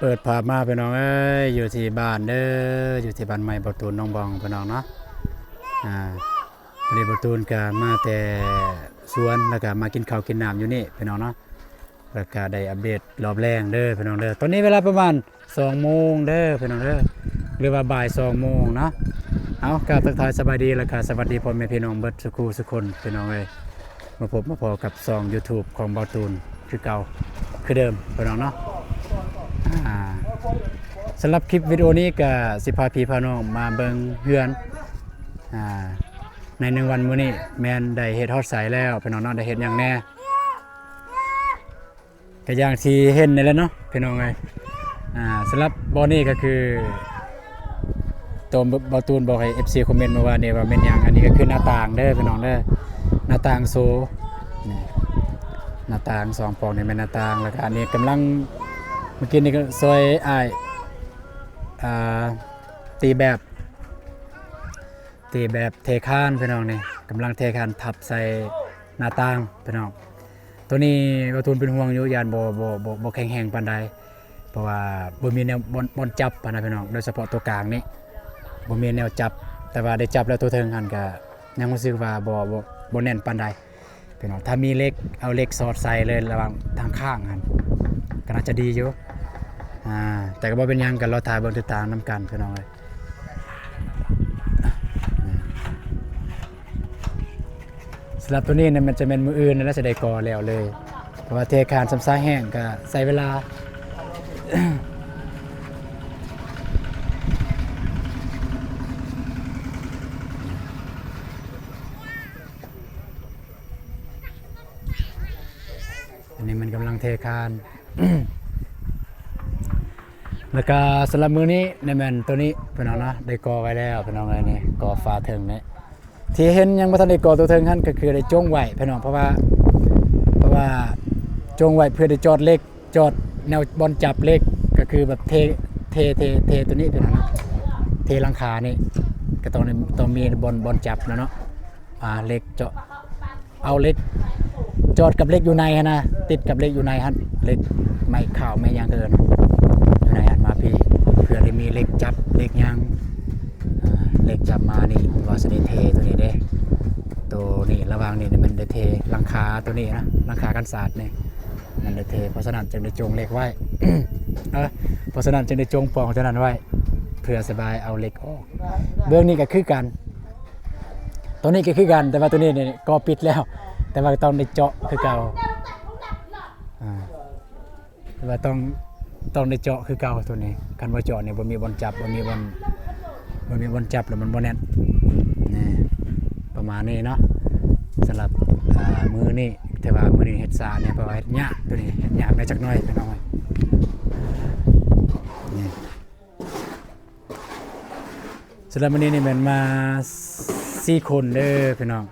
ເປີດພາບມາພີ່ນ້ອງເອີຍ ຢູ່ທີ່ບ້ານເດີ ຢູ່ທີ່ບ້ານໃໝ່ບ່າວຕູນໜອງບອງພີ່ນ້ອງເນາະ. ອ່າ ພໍດີບ່າວຕູນກະມາແຕ່ສວນ ແລ້ວກະມາກິນເຂົ້າກິນນ້ຳຢູ່ນີ້ພີ່ນ້ອງເນາະ ແລ້ວກະໄດ້ອັບເດດລອບແລງເດີພີ່ນ້ອງເດີ. ຕອນນີ້ເວລາປະມານ ສອງໂມງເດີພີ່ນ້ອງເດີ ຫຼືວ່າບ່າຍສອງໂມງເນາະ. ເອົາ ກາບທັກທາຍສະບາຍດີ ແລ້ວກະສະຫວັດດີພໍ່ແມ່ພີ່ນ້ອງເບິດສູ່ຄູ່ສູ່ຄົນພີ່ນ້ອງເອີຍ. ມາພົບມາພໍ້ກັບຊ່ອງຢູທູບຂອງບ່າວຕູນຄືເກົ່າຄືເດີມພີ່ນ້ອງເນາະ. ອ່າ ສຳລັບຄລິບວິດີໂອນີ້ກະຊິພາພີ່ພານ້ອງມາເບິ່ງເຮືອນ ອ່າ ໃນໜຶ່ງວັນມື້ນີ້ແມ່ນໄດ້ເຮັດຮອດໃສແລ້ວພີ່ນ້ອງເນາະ ໄດ້ເຮັດຫຍັງແດ່. ກະຢ່າງທີ່ເຫັນນີ້ແຫຼະເນາະພີ່ນ້ອງເອີຍ. ອ່າ ສຳລັບບ່ອນນີ້ກະຄື ໂຕບ່າວຕູນບອກໃຫ້ເອັຟຊີຄອມເມັນມາວ່ານີ້ວ່າແມ່ນຫຍັງ. ອັນນີ້ກະຄືໜ້າຕ່າງເດີພີ່ນ້ອງເດີ ໜ້າຕ່າງໂຊ ນີ້ ໜ້າຕ່າງສອງປ່ອງນີ້ແມ່ນໜ້າຕ່າງ. ແລ້ວກະອັນນີ້ກຳລັງ ມື້ກີ້ນີ້ກະຊ່ອຍອ້າຍ ອ່າ ຕີແບບ ຕີແບບເທຄານພີ່ນ້ອງນີ້ ກຳລັງເທຄານທັບໃສ່ໜ້າຕ່າງພີ່ນ້ອງ. ໂຕນີ້ບ່າວຕູນເປັນຫ່ວງຢູ່ ຢ້ານບໍ່ ບໍ່ ບໍ່ ບໍ່ແຂງແຮງປານໃດ ເພາະວ່າບໍ່ມີແນວ ບ່ອນ ບ່ອນຈັບຫັ້ນນະພີ່ນ້ອງ ໂດຍສະເພາະໂຕກາງນີ້ບໍ່ມີແນວຈັບ. ແຕ່ວ່າໄດ້ຈັບແລ້ວໂຕເທິງຫັ້ນກະຍັງຮູ້ສຶກວ່າບໍ່ ບໍ່ ບໍ່ແໜ້ນປານໃດ. ພີ່ນ້ອງ ຖ້າມີເຫຼັກ ເອົາເຫຼັກສອດໃສ່ເລີຍລະຫວ່າງທາງຂ້າງຫັ້ນ ກະໜ້າຈະດີຢູ່. ອ່າ ແຕ່ກະບໍ່ເປັນຫຍັງ ກະລໍຖ້າເບິ່ງຕິດຕາມນຳກັນພີ່ນ້ອງເອີຍ. ສຳລັບໂຕນີ້ນະ ມັນຈະແມ່ນມື້ອື່ນນັ້ນແຫຼະ ຊິໄດ້ກໍ່ແລ້ວເລີຍ ເພາະວ່າເທຄານຊຳຊາແຫ້ງກະໃຊ້ເວລາ. ອັນນີ້ມັນກຳລັງເທຄານ ແລ້ວກະສຳລັບມື້ນີ້ນີ້ແມ່ນໂຕນີ້ພີ່ນ້ອງເນາະ ໄດ້ກໍ່ໄວ້ແລ້ວພີ່ນ້ອງເອີຍ. ນີ້ກໍ່ຝາເທິງນີ້ ທີ່ເຫັນຍັງບໍ່ທັນໄດ້ກໍ່ໂຕເທິງຫັ້ນ ກະຄືໄດ້ຈົ່ງໄວ້ພີ່ນ້ອງ ເພາະວ່າ ເພາະວ່າຈົ່ງໄວ້ເພື່ອໄດ້ຈອດເຫຼັກ ຈອດແນວບ່ອນຈັບເຫຼັກ ກະຄືແບບເທ ເທ ເທ ເທໂຕນີ້ພີ່ນ້ອງເນາະ ເທຫຼັງຄານີ້ ກະຕ້ອງໄດ້ ຕ້ອງມີບ່ອນ ບ່ອນຈັບແລ້ວເນາະ. ອ່າ ເຫຼັກເຈາະ ເອົາເຫຼັກຈອດກັບເຫຼັກຢູ່ໃນຫັ້ນນະ ຕິດກັບເຫຼັກຢູ່ໃນຫັ້ນ ເຫຼັກໄມ້ຂາວໄມ້ຫຍັງເອີ້ນຢູ່ໃນຫັ້ນມາພີ້ ເພື່ອໄດ້ມີເຫຼັກຈັບເຫຼັກຫຍັງ. ອ່າ ເຫຼັກຈັບມານີ້ວ່າຊິໄດ້ເທໂຕນີ້ເດ້ ໂຕນີ້ລະຫວ່າງນີ້ແມ່ນໄດ້ເທຫຼັງຄາໂຕນີ້ນະ ຫຼັງຄາກັນສາດນີ້ ແມ່ນໄດ້ເທ ເພາະສະນັ້ນຈຶ່ງໄດ້ຈົ່ງເຫຼັກໄວ້ ເອີ ເພາະສະນັ້ນຈຶ່ງໄດ້ຈົ່ງປ່ອງໂຕນັ້ນໄວ້ ເພື່ອສະບາຍເອົາເຫຼັກອອກ. ເບື້ອງນີ້ກະຄືກັນ ໂຕນີ້ກະຄືກັນ ແຕ່ວ່າໂຕນີ້ນີ້ກໍ່ປິດແລ້ວ ແຕ່ວ່າຕ້ອງໄດ້ເຈາະຄືເກົ່າ. ອ່າ ແຕ່ວ່າຕ້ອງ ຕ້ອງໄດ້ເຈາະຄືເກົ່າໂຕນີ້ ຄັນບໍ່ເຈາະນີ້ບໍ່ມີບ່ອນຈັບ ບໍ່ມີບ່ອນ ບໍ່ມີບ່ອນຈັບແລ້ວມັນບໍ່ແໜ້ນ. ນີ້ ປະມານນີ້ເນາະ ສຳລັບ ອ່າ ມື້ນີ້ ແຕ່ວ່າມື້ນີ້ເຮັດຊ້າແດ່ ເພາະວ່າເຮັດຍາກ ໂຕນີ້ເຮັດຍາກແດ່ຈັກໜ້ອຍພີ່ນ້ອງ. ນີ້ ສຳລັບມື້ນີ້ນີ້ແມ່ນມາສີ່ຄົນເດີພີ່ນ້ອງ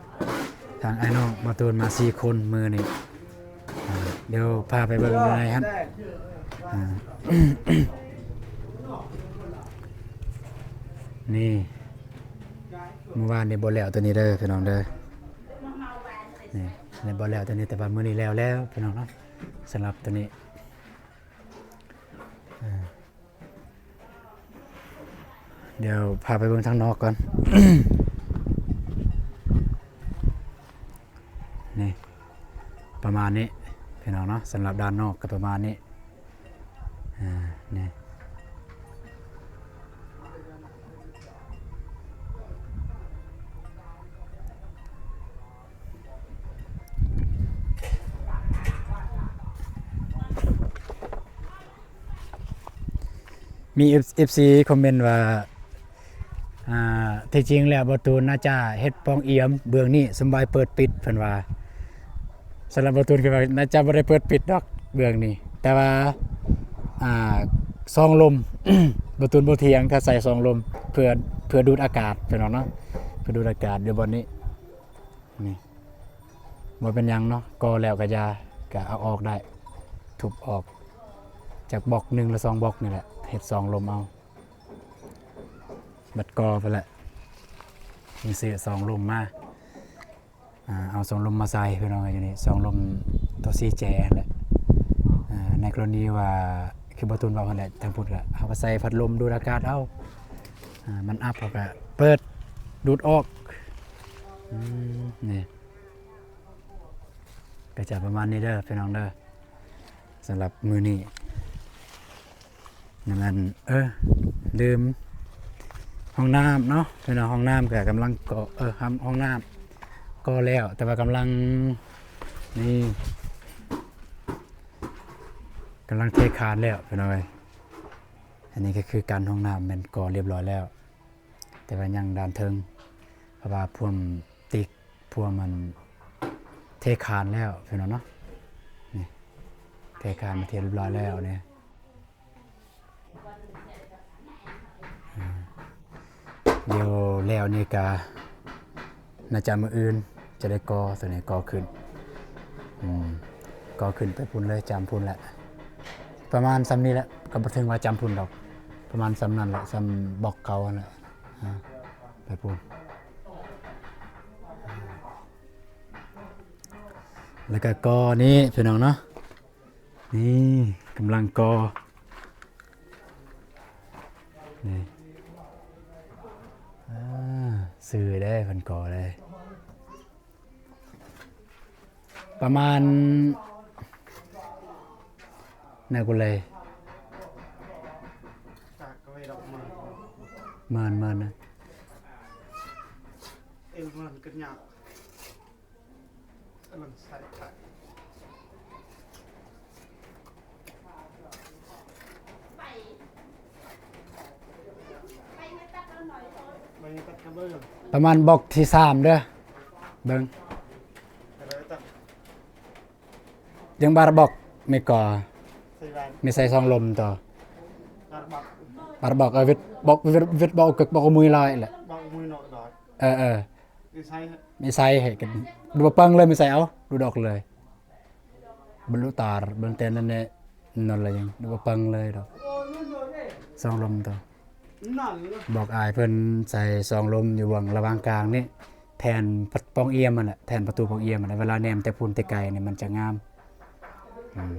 ທາງອ້າຍນ້ອງບ່າວຕູນມາສີ່ຄົນມື້ນີ້. ອ່າ ດຽວພາໄປເບິ່ງຢູ່ໃນຫັ້ນ ອ່າ ນີ້ ມື້ວານນີ້ບໍ່ແລ້ວໂຕນີ້ເດີພີ່ນ້ອງເດີ ນີ້ ນີ້ບໍ່ແລ້ວໂຕນີ້ ແຕ່ວ່າມື້ນີ້ແລ້ວແລ້ວພີ່ນ້ອງເນາະ ສຳລັບໂຕນີ້. ອ່າ ດຽວພາໄປເບິ່ງທາງນອກກ່ອນ ນີ້ ປະມານນີ້ພີ່ນ້ອງເນາະ ສຳລັບດ້ານນອກກະປະມານນີ້. ອ່າ ນີ້ ມີເອັຟ ເອັຟຊີຄອມເມັນວ່າ ອ່າ ທີ່ຈິງແລ້ວບ່າວຕູນໜ້າຈະເຮັດປ່ອງອຽມເບື້ອງນີ້ ສຳບາຍເປີດປິດ ເພິ່ນວ່າ. ສຳລັບບ່າວຕູນຄືວ່າໜ້າຈະບໍ່ໄດ້ເປີດປິດດອກເບື້ອງນີ້ ແຕ່ວ່າ ອ່າ ຊ່ອງລົມ ບ່າວຕູນບໍ່ຖຽງ ຖ້າໃສ່ຊ່ອງລົມ ເພື່ອ ເພື່ອດູດອາກາດ ເພິ່ນວ່າເນາະ ເພື່ອດູດອາກາດຢູ່ບ່ອນນີ້. ນີ້ ບໍ່ເປັນຫຍັງເນາະ ກໍ່ແລ້ວກະຢ່າ ກະເອົາອອກໄດ້ ທຸບອອກ ຈັກບລັອກໜຶ່ງ ຫຼື ສອງບລັອກນີ້ແຫຼະ ເຮັດຊ່ອງລົມເອົາ ບັດກໍ່ພຸ້ນແຫຼະ ຈຶ່ງຊື້ຊ່ອງລົມມາ. ອ່າ ເອົາຊ່ອງລົມມາໃສ່ພີ່ນ້ອງ ຢູ່ນີ້ ຊ່ອງລົມໂຕສີ່ແຈຫັ້ນແຫຼະ. ອ່າ ໃນກໍລະນີວ່າ ຄືບໍ່ຕູນເວົ້າຫັ້ນແຫຼະ ທາງພຸ້ນກະເຮົາກະໃສ່ພັດລົມດູດອາກາດເອົາ ອາ ມັນອັບເຮົາກະເປີດດູດອອກ ອືມ ນີ້ ກະຈະປະມານນີ້ເດີພີ່ນ້ອງເດີ ສຳລັບມື້ນີ້ ນັ້ນແມ່ນ ເອີ ລືມ ຫ້ອງນ້ຳເນາະ ພີ່ນ້ອງ ຫ້ອງນ້ຳກະກຳລັງກໍ່ ເອີ ຫ້ອງນ້ຳກໍ່ແລ້ວ ແຕ່ວ່າກຳລັງ ນີ້ ກຳລັງເທຄານແລ້ວພີ່ນ້ອງເອີຍ ອັນນີ້ກະຄືການຫ້ອງນ້ຳແມ່ນກໍ່ລຽບຮ້ອຍແລ້ວ ແຕ່ວ່າຍັງດ້ານເທິງ ເພາະວ່າພວມຕິກ ພວກມັນເທຄານແລ້ວພີ່ນ້ອງເນາະ ນີ້ ເທຄານມາເທຮຽບຮ້ອຍແລ້ວນີ້ ອາ ດຽວແລ້ວນີ້ກະໜ້າຈະມື້ອື່ນຈະໄດ້ກໍ່ ໂຕນີ້ກໍ່ຂຶ້ນ ອືມ ກໍ່ຂຶ້ນໄປພຸ້ນເລີຍ ຈ້ຳພຸ້ນແຫຼະ ປະມານຊ່ຳນີ້ແຫຼະ ກະບໍ່ເຖິງວ່າຈ້ຳພຸ້ນດອກ ປະມານຊ່ຳນັ້ນແຫຼະ ຊ່ຳບລັອກເກົ່າຫັ້ນແຫຼະ ອາ ໄປພຸ້ນ ແລ້ວກະກໍ່ນີ້ພີ່ນ້ອງເນາະ ນີ້ກຳລັງກໍ່ ນີ້ ອາ ຊື່ເດ້ ເພິ່ນກໍ່ເດ້ ປະມານ ແນວກູເລ ເມີນ ເມີນນະ ເອວເມີນກັນຍາວ ປະມານບລັອກທີສາມເດີ ເບິ່ງ ຍັງບາດບລັອກ ມີກໍ່ ມີໃສ່ສອງລົມໂຕ ບາດບລັອກ ເອີ ວິດບລັອກ ວິດ ວິດບລັອກ ກຶກບລັອກ ມຸຍລອຍແຫຼະ ເອີ ເອີ ມີໃສ່ໃຫ້ກັນ ດູດບໍ່ເປິງເລີຍ ມີໃສ່ເອົາ ດູດອອກເລີຍ ບໍ່ຮູ້ຕາ ເບິ່ງແຕ່ນັ້ນແຫຼະ ນັ້ນລະຍັງ ດູດບໍ່ເປິງເລີຍດອກ ສອງລົມໂຕ ບອກອ້າຍເພິ່ນໃສ່ສອງລົມຢູ່ຫວ່າງລະຫວ່າງກາງນີ້ ແທນປະຕູປ່ອງອຽມຫັ້ນແຫຼະ ແທນປະຕູປ່ອງອຽມຫັ້ນແຫຼະ ເວລາແນມແຕ່ພຸ້ນແຕ່ໄກນີ້ມັນຈະງາມ ອືມ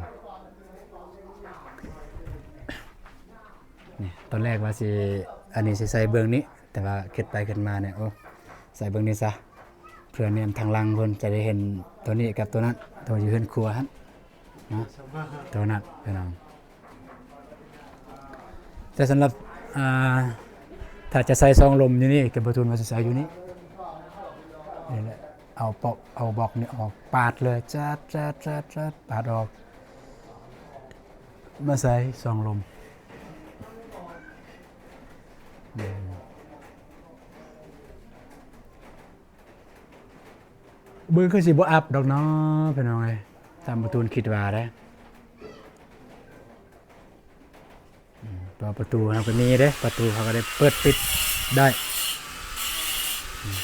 ນີ້ ຕອນແລກວ່າຊິ ອັນນີ້ຊິໃສ່ເບື້ອງນີ້ ແຕ່ວ່າຄິດໄປຄິດມານີ້ ໂອ້ ໃສ່ເບື້ອງນີ້ຊະ ເພື່ອແນມທາງຫຼັງເພິ່ນຈະໄດ້ເຫັນໂຕນີ້ກັບໂຕນັ້ນ ໂຕຢູ່ເຮືອນຄົວຫັ້ນ ເນາະ ໂຕນັ້ນພີ່ນ້ອງ ແຕ່ສຳລັບ ອ່າ ຖ້າຈະໃສ່ສອງລົມຢູ່ນີ້ ກະບໍ່ທູນວ່າຊິໃສ່ຢູ່ນີ້ ນີ້ແຫຼະ ເອົາປອກ ເອົາບລັອກນີ້ອອກ ປາດເລີຍ ຈັດ ຈັດ ຈັດ ຈັດ ປາດອອກ ມາໃສ່ສອງລົມ ອືມ. ເບິ່ງຄືຊິບໍ່ອັບດອກເນາະ ພີ່ນ້ອງເອີຍ ຕາມປະຕູນຄິດວ່າເດ້ ອືມ ເພາະວ່າປະຕູເຮົາກະມີເດ້ ປະຕູເຮົາກະໄດ້ເປີດປິດໄດ້ ອືມ.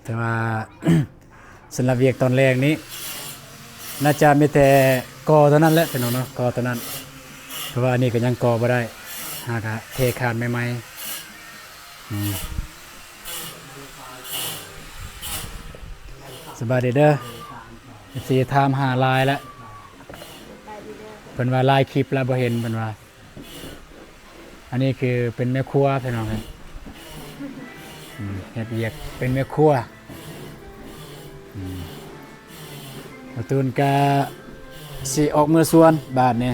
ແຕ່ວ່າ ສຳລັບວຽກຕອນແລກນີ້ ໜ້າຈະມີແຕ່ກໍ່ເທົ່ານັ້ນແຫຼະ ພີ່ນ້ອງເນາະ ກໍ່ເທົ່ານັ້ນ ເພາະວ່າອັນນີ້ກະຍັງກໍ່ບໍ່ໄດ້ ຫາກະເທຄານໃໝ່ໆ ອືມ. ສະບາຍດີເດີ ເອັບຊີຖາມຫາຫຼາຍແລ້ວ ເພິ່ນວ່າຫຼາຍຄລິບແລ້ວບໍ່ເຫັນ ເພິ່ນວ່າ ອັນນີ້ຄືເປັນແມ່ຄົວ ພີ່ນ້ອງເອີຍ ອືມ. ເຮັດວຽກເປັນແມ່ຄົວ. ອືມ ບ່າວຕູນກະຊິອອກເມືອສວນບາດນີ້. ອ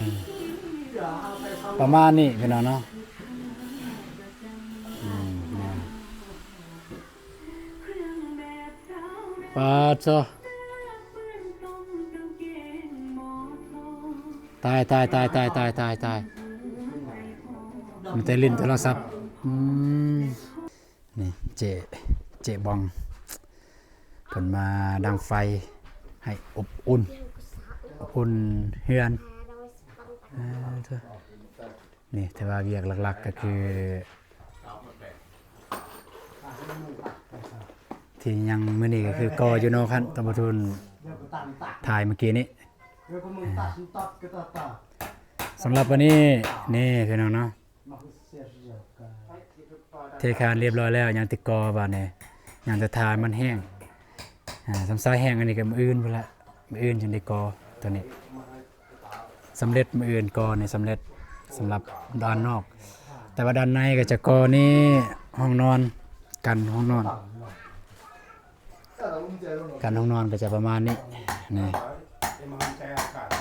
ືມ ປະມານນີ້ພີ່ນ້ອງເນາະ. ອືມ ປາດໂທ້ ຕາຍ ຕາຍ ຕາຍ ມີແຕ່ຫຼິ້ນໂທລະສັບ. ອືມ ນີ້ເຈ້ ເຈ້ບອງ ເພິ່ນມາດັງໄຟໃຫ້ອົບອຸ່ນ ອົບອຸ່ນເຮືອນ. ເອີ ເອີ ນີ້ ແຕ່ວ່າວຽກຫຼັກໆກໍຄື ທີ່ຍັງມື້ນີ້ກໍຄືກໍ່ຢູ່ເນາະ ຄັນຕອນບ່າວຕູນຖ່າຍເມື່ອກີ້ນີ້. ສຳລັບວັນນີ້ ນີ້ພີ່ນ້ອງເນາະ ເທຄານລຽບຮ້ອຍແລ້ວ ຍັງແຕ່ກໍ່ບາດນີ້ ຍັງແຕ່ຖ້າມັນແຫ້ງ. ອ່າ ສ່ຳສາຍແຫ້ງອັນນີ້ກໍມື້ອື່ນພຸ້ນລະ ມື້ອື່ນຈຶ່ງໄດ້ກໍ່ຕົວນີ້. ສຳເລັດ ມື້ອື່ນກໍ່ນີ້ສຳເລັດ ສຳລັບດ້ານນອກ. ແຕ່ວ່າດ້ານໃນກໍຈະກໍ່ນີ້ ຫ້ອງນອນ ກັນຫ້ອງນອນ ກັນຫ້ອງນອນກໍຈະປະມານນີ້ ນີ້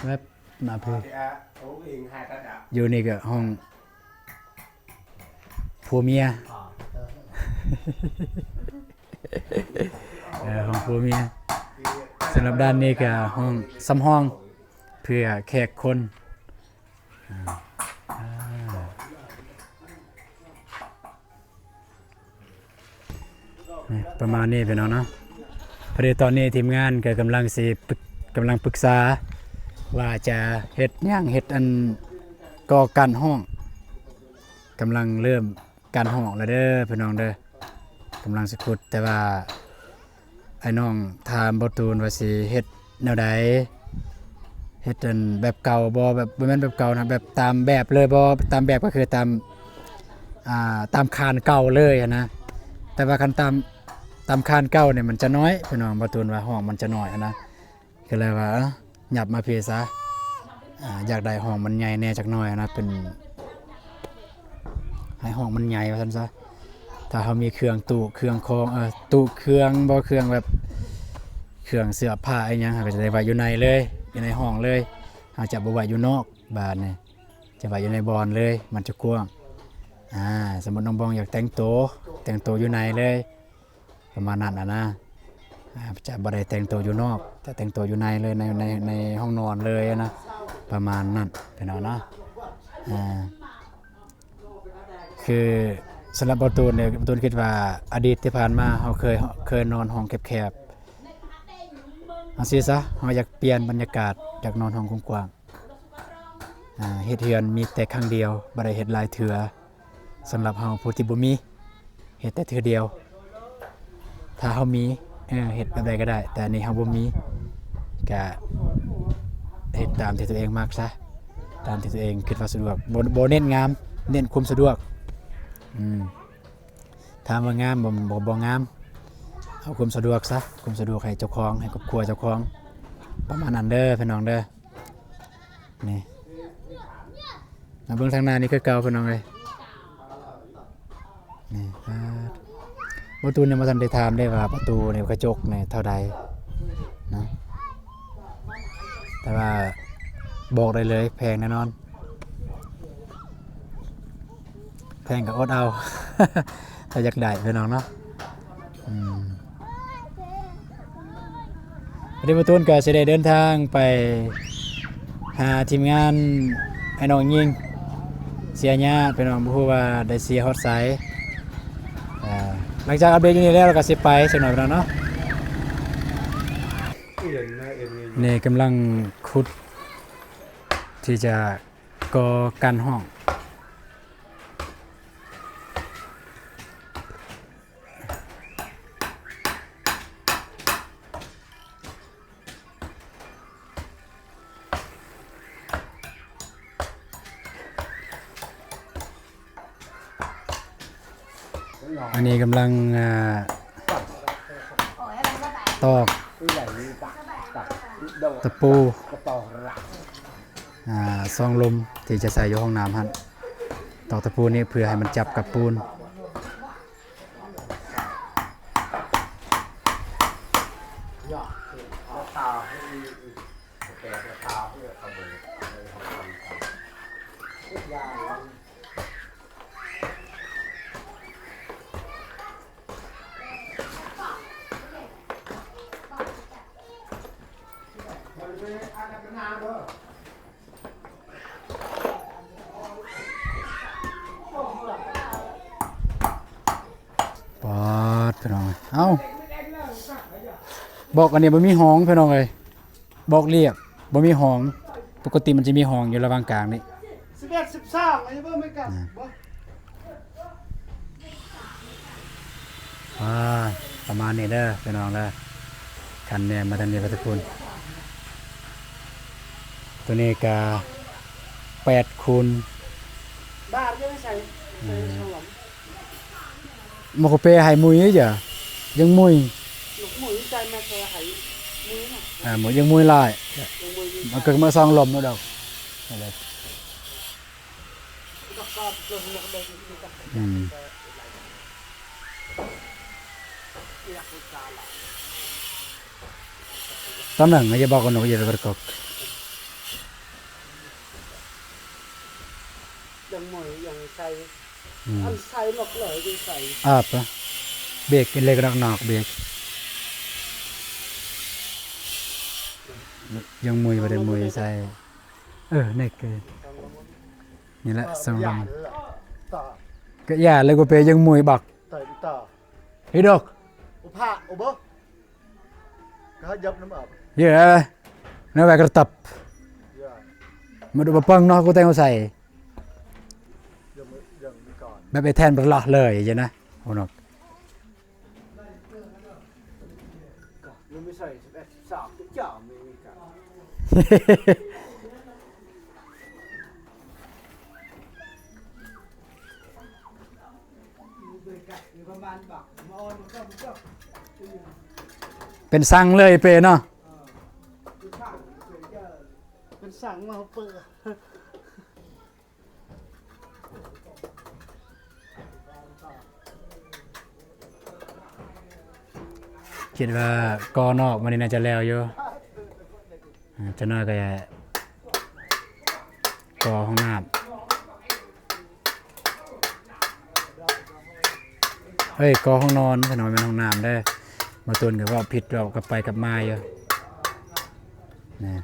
ແວບມາເພີ ຢູ່ນີ້ກໍຫ້ອງຜົວເມຍ ເອີ ຫ້ອງຜົວເມຍ. ສຳລັບດ້ານນີ້ກໍຫ້ອງສຳຮອງ ເພື່ອແຂກຄົນ ອາ ອາ ນີ້ ປະມານນີ້ພີ່ນ້ອງເນາະ. ພໍດີຕອນນີ້ທີມງານກໍກຳລັງຊິປຶກ ກຳລັງປຶກສາວ່າຈະເຮັດຫຍັງ ເຮັດອັນກໍ່ກັ້ນຫ້ອງ ກຳລັງເລີ່ມ ການຫ້ອງແລ້ວເດີພີ່ນ້ອງເດີ ກຳລັງຊິຂຸດ. ແຕ່ວ່າອ້າຍນ້ອງຖາມບ່າວຕູນວ່າຊິເຮັດແນວໃດ ເຮັດອັນແບບເກົ່າບໍ່ ແບບ ບໍ່ແມ່ນແບບເກົ່ານະ ແບບຕາມແບບເລີຍບໍ່ ຕາມແບບກໍຄືຕາມ ອ່າ ຕາມຄານເກົ່າເລີຍຫັ້ນນະ. ແຕ່ວ່າຄັນຕາມ ຕາມຄານເກົ່ານີ້ມັນຈະນ້ອຍພີ່ນ້ອງ ບ່າວຕູນວ່າຫ້ອງມັນຈະນ້ອຍຫັ້ນນະ. ກໍເລີຍວ່າ ເອີ ຫຍັບມາພີ້ຊະ ອາ ຢາກໄດ້ຫ້ອງມັນໃຫຍ່ແດ່ຈັກໜ້ອຍນະ ເປັນ ໃຫ້ຫ້ອງມັນໃຫຍ່ວ່າຊັ້ນຊະ. ຖ້າເຮົາມີເຄື່ອງຕູ້ເຄື່ອງຂອງ ເອີ ຕູ້ເຄື່ອງບໍ່ ເຄື່ອງແບບ ເຄື່ອງເສື້ອຜ້າອີ່ຫຍັງ ເຮົາກໍຈະໄດ້ໄວ້ຢູ່ໃນເລີຍ ຢູ່ໃນຫ້ອງເລີຍ ເຮົາຈະບໍ່ໄວ້ຢູ່ນອກ. ບາດນີ້ຈະໄວ້ຢູ່ໃນບ່ອນເລີຍ ມັນຈະກວ້າງ. ອາ ສົມມຸດນ້ອງບອງຢາກແຕ່ງໂຕ ແຕ່ງໂຕຢູ່ໃນເລີຍ ປະມານນັ້ນນະ ອາ ຈະບໍ່ໄດ້ແຕ່ງໂຕຢູ່ນອກ ຈະແຕ່ງໂຕຢູ່ໃນເລີຍ ໃນ ໃນ ໃນຫ້ອງນອນເລີຍນະ ປະມານນັ້ນພີ່ນ້ອງເນາະ. ອາ ຄືສຳລັບບ່າວຕູນນີ້ ບ່າວຕູນຄິດວ່າອະດີດທີ່ຜ່ານມາເຮົາເຄີຍ ເຄີຍນອນຫ້ອງແຄບໆ ເອົາຊີ້ຊະ ເຮົາຢາກປ່ຽນບັນຍາກາດ ຢາກນອນຫ້ອງກວ້າງໆ. ອາ ເຮັດເຮືອນມີແຕ່ຄັ້ງດຽວ ບໍ່ໄດ້ເຮັດຫຼາຍເທື່ອ. ສຳລັບເຮົາຜູ້ທີ່ບໍ່ມີ ເຮັດແຕ່ເທື່ອດຽວ. ຖ້າເຮົາມີ ເອີ ເຮັດແບບໃດກໍໄດ້ ແຕ່ອັນນີ້ເຮົາບໍ່ມີ ກະເຮັດຕາມທີ່ຕົວເອງມັກຊະ ຕາມທີ່ຕົວເອງຄິດວ່າສະດວກ. ບໍ່ ບໍ່ເນັ້ນງາມ ເນັ້ນຄວາມສະດວກ. ອືມ ຖາມວ່າງາມບໍ່ ບໍ່ ບໍ່ງາມ ເອົາຄວາມສະດວກຊະ ຄວາມສະດວກໃຫ້ເຈົ້າຂອງ ໃຫ້ຄອບຄົວເຈົ້າຂອງ ປະມານນັ້ນເດີພີ່ນ້ອງເດີ. ນີ້ ມາເບິ່ງທາງໜ້ານີ້ຄືເກົ່າພີ່ນ້ອງເອີຍ. ນີ້ ປາດ ປະຕູນີ້ບໍ່ທັນໄດ້ຖາມເດ້ວ່າປະຕູນີ້ ກະຈົກນີ້ເທົ່າໃດເນາະ ແຕ່ວ່າບອກໄດ້ເລີຍ ແພງແນ່ນອນ. ແພງກໍອົດເອົາ ຖ້າຢາກໄດ້ພີ່ນ້ອງເນາະ. ອືມ ວັນນີ້ບ່າວຕູນກໍຊິໄດ້ເດີນທາງໄປຫາທີມງານອ້າຍນ້ອງຍິງ ເສຍຍາດພີ່ນ້ອງ ບໍ່ຮູ້ວ່າໄດ້ເສຍຮອດໃສ. ເອີ ຫຼັງຈາກອັບເດດຢູ່ນີ້ແລ້ວ ລາວກໍຊິໄປສັກໜ້ອຍພີ່ນ້ອງເນາະ. ນີ້ກຳລັງຂຸດທີ່ຈະ ກໍ່ກັ້ນຫ້ອງ. ອັນນີ້ກຳລັງ ອ່າ ຕອກຕະປູ. ອ່າ ຊ່ອງລົມທີ່ຈະໃສ່ຢູ່ຫ້ອງນ້ຳຫັ້ນ ຕອກຕະປູນີ້ເພື່ອໃຫ້ມັນຈັບກັບປູນ. ປາດ ພີ່ນ້ອງ ເອົ້າ ບອກອັນນີ້ບໍ່ມີຫ້ອງ ພີ່ນ້ອງເອີຍ. ບອກລຽບ ບໍ່ມີຫ້ອງ. ປົກກະຕິມັນຈະມີຫ້ອງຢູ່ລະຫວ່າງກາງນີ້. ສິບເອັດ ສິບສອງ ອັນນີ້ບໍ່ແມ່ນກັນ ອ່າ ບໍ່ ອ່າ ປະມານນີ້ເດີພີ່ນ້ອງເດີ. ຄັນແນມມາທາງນີ້ ປະຕິຄຸນ ໂຕນີ້ກະແປດຄູນ ບາດເດີໃສ່ ອືມ ໃສ່ສອງລຳ. ມັນກໍເປໃຫ້ມຸຍຈ້ະ ຍັງມຸຍ ໝູຍໃຈແມ່ກໍໃຫ້ມຸຍນະ ອ່າ ໝູຍ ຍັງມຸຍຫຼາຍ ຍັງມຸຍ ມັນກໍມາສອງລົມແລ້ວດອກ ນັ້ນແຫຼະ ອືມ ຕຳແໜ່ງ ຢ່າບອກກັນນກ ຢ່າໄປກະກອກ ຍັງໝຸຍ ຍັງໃສ່ ອືມ ອັນໃສ່ໝົດເລີຍ ຍັງໃສ່ ອາບ ເບກເລັກນອກ ເບກ ຍັງໝຸຍ ບໍ່ໄດ້ໝຸຍໃສ່ ເອີ ນີ້ຄື ນີ້ແຫຼະ ເອີ ສອງລຳ ກໍຢ່າເລີຍ ກູເປຍັງໝຸຍບັກ ເຮີດອກ ອຸພະ ອຸເບີ ກະຍັບນຳອາບ ເຍ ນະແວກະຕັບ ມາດູບະເປິງເນາະ ກູແຕ່ງໃສ່ ແບບໄອ້ແທນບໍ່ລະເລີຍ ຈັ່ງນະ ໂອນອກ ເປັນສັງເລີຍເປເນາະ ເປັນສັງມາເປີ ຄິດວ່າກໍ່ນອກມື້ນີ້ໜ້າຈະແລ້ວຢູ່ ອາ ຈັກໜ້ອຍກໍຈະກໍ່ຫ້ອງນ້ຳ ເອີຍ ກໍ່ຫ້ອງນອນ ບໍ່ແມ່ນຫ້ອງນ້ຳເດີ ບໍ່ຕູນກໍເວົ້າຜິດ ເວົ້າກັບໄປກັບມາຢູ່ ນີ້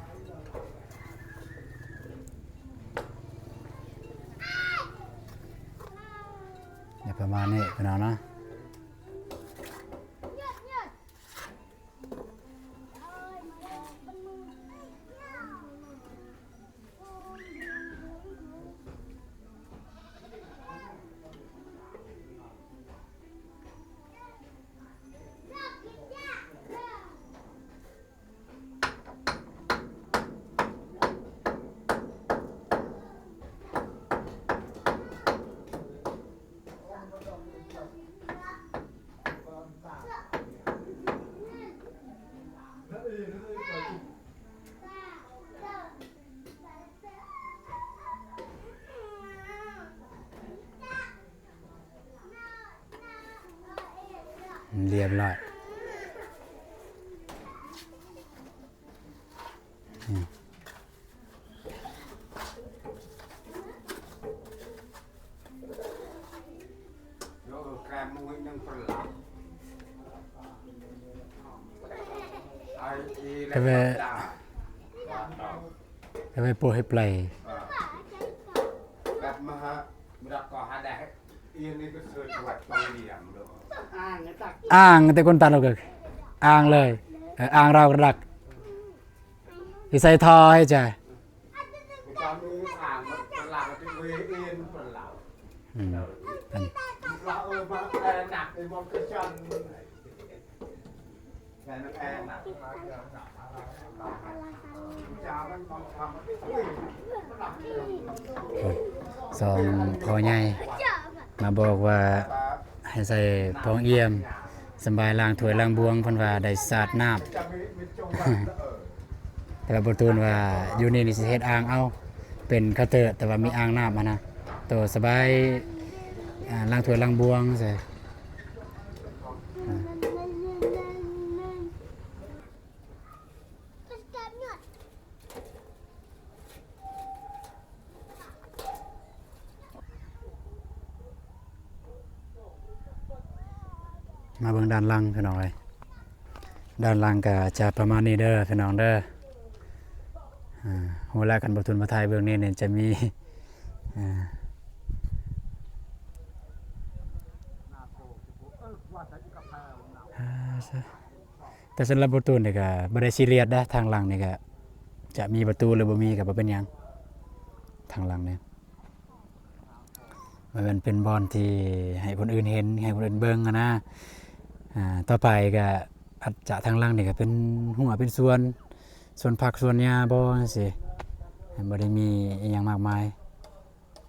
ປະມານນີ້ພີ່ນ້ອງເນາະ. ລຽບຮ້ອຍ ອືມ ກະແວະ ກະແວະໂປະໃຫ້ໄປ ອ່າງແຕ່ຄົນຕັດອອກ ອ່າງເລີຍ ອ່າງລາວກະດັກ ຊິໃສ່ທໍ່ໃຫ້ຈ້ະ ອືມ ສອງພໍ່ໃຫຍ່ມາບອກວ່າໃຫ້ໃສ່ພອງອຽມ ສຳບາຍລ້າງຖ້ວຍລ້າງບ່ວງ ເພິ່ນວ່າໄດ້ສາດນ້ຳ ແຕ່ວ່າບໍ່ຕູນວ່າຢູ່ນີ້ນີ້ຊິເຮັດອ່າງເອົາ ເປັນເຄົາເຕີ ແຕ່ວ່າມີອ່າງນ້ຳຫັ້ນນະ ໂຕສະບາຍ ອ່າ ລ້າງຖ້ວຍລ້າງບ່ວງໃສ່ ອ່າ. ມາເບິ່ງດ້ານຫຼັງພີ່ນ້ອງເອີຍ ດ້ານຫຼັງກະຈະປະມານນີ້ເດີພີ່ນ້ອງເດີ ອ່າ ຮູ້ແລ້ວ ຄັນບໍ່ທຸນມາຖ່າຍເບິ່ງນີ້ ນີ້ຈະມີ ອ່າ ອ່າ ແຕ່ສຳລັບບໍ່ຕູນນີ້ກະບໍ່ໄດ້ຊີຣຽສເດ້ ທາງຫຼັງນີ້ກະຈະມີປະຕູ ຫຼື ບໍ່ມີກະບໍ່ເປັນຫຍັງ ທາງຫຼັງນີ້ ມັນເປັນບ່ອນທີ່ໃຫ້ຄົນອື່ນເຫັນ ໃຫ້ຄົນອື່ນເບິ່ງຫັ້ນນະ ອ່າ ຕໍ່ໄປກະອາດຈະທາງຫຼັງນີ້ກະເປັນຮົ້ວເປັນສວນ ສວນຜັກສວນຫຍ້າບໍ່ ຈັ່ງຊີ້ ບໍ່ໄດ້ມີອີ່ຫຍັງມາກມາຍ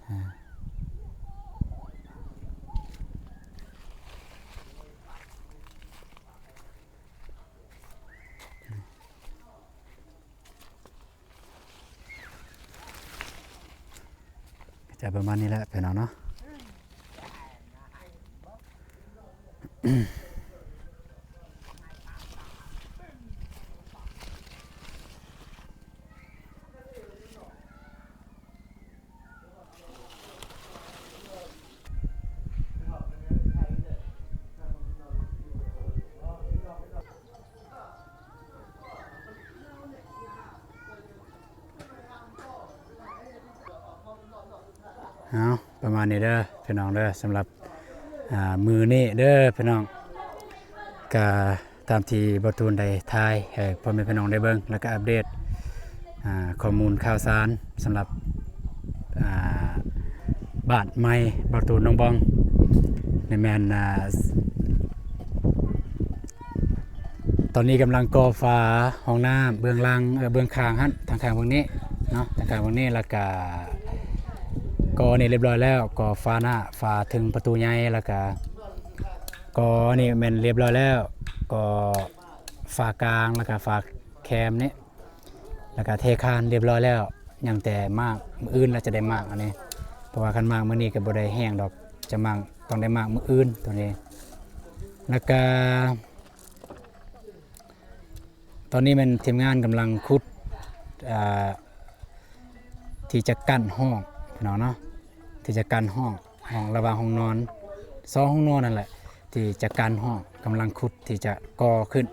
ອ່າ. ກະຈະປະມານນີ້ແຫຼະພີ່ນ້ອງເນາະ. ເອົາ ປະມານນີ້ເດີພີ່ນ້ອງເດີ ສຳລັບ ອ່າ ມື້ນີ້ເດີພີ່ນ້ອງ ກະຕາມທີ່ບ່າວຕູນໄດ້ຖ່າຍໃຫ້ພໍ່ແມ່ພີ່ນ້ອງໄດ້ເບິ່ງ ແລ້ວກະອັບເດດ ອ່າ ຂໍ້ມູນຂ່າວສານສຳລັບ ອ່າ ບ້ານໃໝ່ບ່າວຕູນໜອງບອງ ນີ້ແມ່ນ ອ່າ ຕອນນີ້ກຳລັງກໍ່ຝາຫ້ອງນ້ຳເບື້ອງຫຼັງ ເອີ ເບື້ອງຂ້າງຫັ້ນ ທາງຂ້າງເບື້ອງນີ້ເນາະ ທາງຂ້າງເບື້ອງນີ້ ແລ້ວກະກໍ່ນີ້ລຽບຮ້ອຍແລ້ວ ກໍ່ຝາໜ້າ ຝາເທິງປະຕູໃຫຍ່ ແລ້ວກະກໍ່ນີ້ແມ່ນລຽບຮ້ອຍແລ້ວ ກໍ່ຝາກາງ ແລ້ວກະຝາແຄມນີ້ ແລ້ວກະເທຄານລຽບຮ້ອຍແລ້ວ ຍັງແຕ່ໝາກ ມື້ອື່ນລະຈະໄດ້ໝາກອັນນີ້ ເພາະວ່າຄັນໝາກມື້ນີ້ກະບໍ່ໄດ້ແຫ້ງດອກ ຈະໝາກ ຕ້ອງໄດ້ໝາກມື້ອື່ນໂຕນີ້ ແລ້ວກະ ຕອນນີ້ແມ່ນທີມງານກຳລັງຂຸດ ເອີ ທີ່ຈະກັ້ນຫ້ອງພີ່ນ້ອງເນາະ ທີ່ຈະກັ້ນຫ້ອງ ຫ້ອງລະຫວ່າງຫ້ອງນອນ ສອງຫ້ອງນອນນັ້ນແຫຼະ ທີ່ຈະກັ້ນຫ້ອງ ກຳລັງຂຸດທີ່ຈະກໍ່ຂຶ້ນ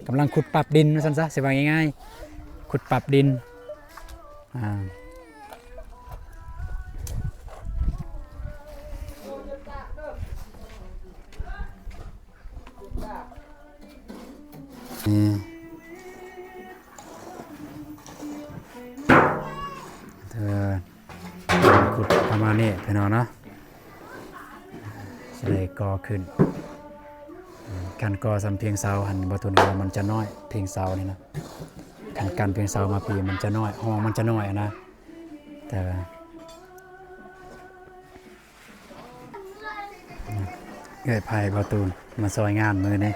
ກຳລັງຂຸດປັບດິນວ່າຊັ້ນຊະ ຊິວ່າງ່າຍໆ ຂຸດປັບດິນ ອ່າ. ນີ້ ເອີ ຂຸດປະມານນີ້ພີ່ນ້ອງເນາະ ຊິໄດ້ກໍ່ຂຶ້ນ ຄັນກໍ່ສ່ຳພຽງເສົາຫັ້ນ ບ່າວຕູນວ່າມັນຈະນ້ອຍ ພຽງເສົານີ້ນະ ຄັນກັ້ນພຽງເສົາມາພີ້ມັນຈະນ້ອຍ ຫ້ອງມັນຈະນ້ອຍຫັ້ນນະ ແຕ່ວ່າ ເອື້ອຍໄພບ່າວຕູນມາຊ່ອຍງານມື້ນີ້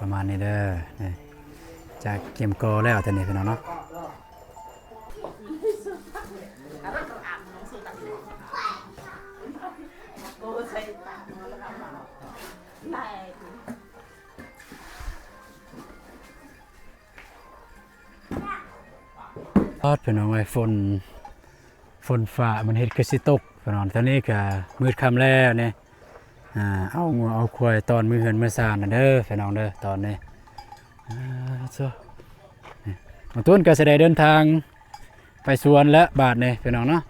ປະມານນີ້ເດີ ນີ້ ຈະກຽມກໍ່ແລ້ວຕອນນີ້ພີ່ນ້ອງເນາະ. ອາດ ພີ່ນ້ອງເອີຍ ຝົນ ຝົນຟ້າມັນເຮັດຄືຊິຕົກພີ່ນ້ອງ. ຕອນນີ້ກະມືດຄ່ຳແລ້ວນີ້ ອ່າ ເອົາງົວເອົາຄວາຍຕ້ອນມືເຮືອນມືຊານນະເດີພີ່ນ້ອງເດີ ຕອນນີ້. ອ່າ ໂທ້ ນີ້ ບ່າວຕູນກະຊິໄດ້ເດີນທາງໄປສວນແລ້ວບາດນີ້ພີ່ນ້ອງເນາະ.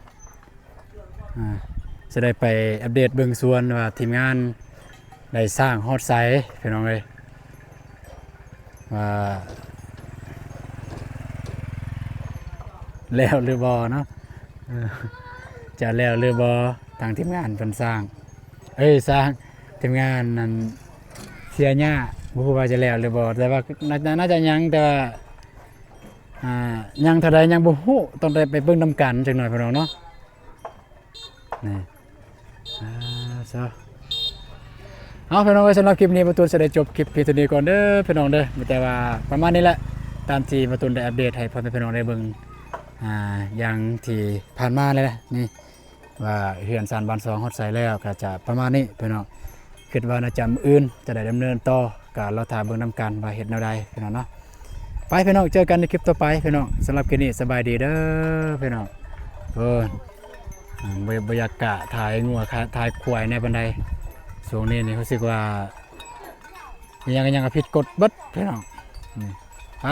ອ່າ ຊິໄດ້ໄປອັບເດດເບິ່ງສວນວ່າທີມງານໄດ້ສ້າງຮອດໃສພີ່ນ້ອງເອີຍ ວ່າແລ້ວຫຼືບໍ່ເນາະ. ເອີ ຈະແລ້ວຫຼືບໍ່ ທາງທີມງານເພິ່ນສ້າງ ເອີ ສ້າງ ທີມງານນັ້ນເສຍຫຍ້າ ບໍ່ຮູ້ວ່າຈະແລ້ວຫຼືບໍ່ ແຕ່ວ່າໜ້າ ໜ້າຈະຍັງ ແຕ່ວ່າ ອ່າ ຍັງເທົ່າໃດຍັງບໍ່ຮູ້ ຕ້ອງໄດ້ໄປເບິ່ງນຳກັນຈັກໜ່ອຍພີ່ນ້ອງເນາະ. ນີ້ ອ່າ ຊະ ເອົາ ພີ່ນ້ອງເອີຍ ສຳລັບຄລິບນີ້ ບ່າວຕູນຊິໄດ້ຈົບຄລິບພຽງເທົ່ານີ້ກ່ອນເດີພີ່ນ້ອງເດີ. ມີແຕ່ວ່າປະມານນີ້ແຫຼະ ຕາມທີ່ບ່າວຕູນໄດ້ອັບເດດໃຫ້ພໍ່ແມ່ພີ່ນ້ອງໄດ້ເບິ່ງ ອ່າ ຢ່າງທີ່ຜ່ານມາແຫຼະ ນີ້ ວ່າເຮືອນຊານບ້ານຊ່ອງຮອດໃສແລ້ວ ກໍຈະປະມານນີ້ພີ່ນ້ອງ. ຄິດວ່າໜ້າຈະມື້ອື່ນຈະໄດ້ດຳເນີນຕໍ່ ກໍລໍຖ້າເບິ່ງນຳກັນວ່າເຮັດແນວໃດພີ່ນ້ອງເນາະ. ໄປພີ່ນ້ອງ ເຈີກັນໃນຄລິບຕໍ່ໄປພີ່ນ້ອງ. ສຳລັບຄລິບນີ້ສະບາຍດີເດີພີ່ນ້ອງ. ເອີ ອ່າ ບໍ່ ບໍ່ຢາກກະຖ່າຍງົວ ກະຖ່າຍຄວາຍແດ່ປານໃດ. ຊ່ວງນີ້ນີ້ຮູ້ສຶກວ່າອີ່ຫຍັງອີ່ຫຍັງກໍຜິດກົດເບິດພີ່ນ້ອງ. ນີ້ ໄປ.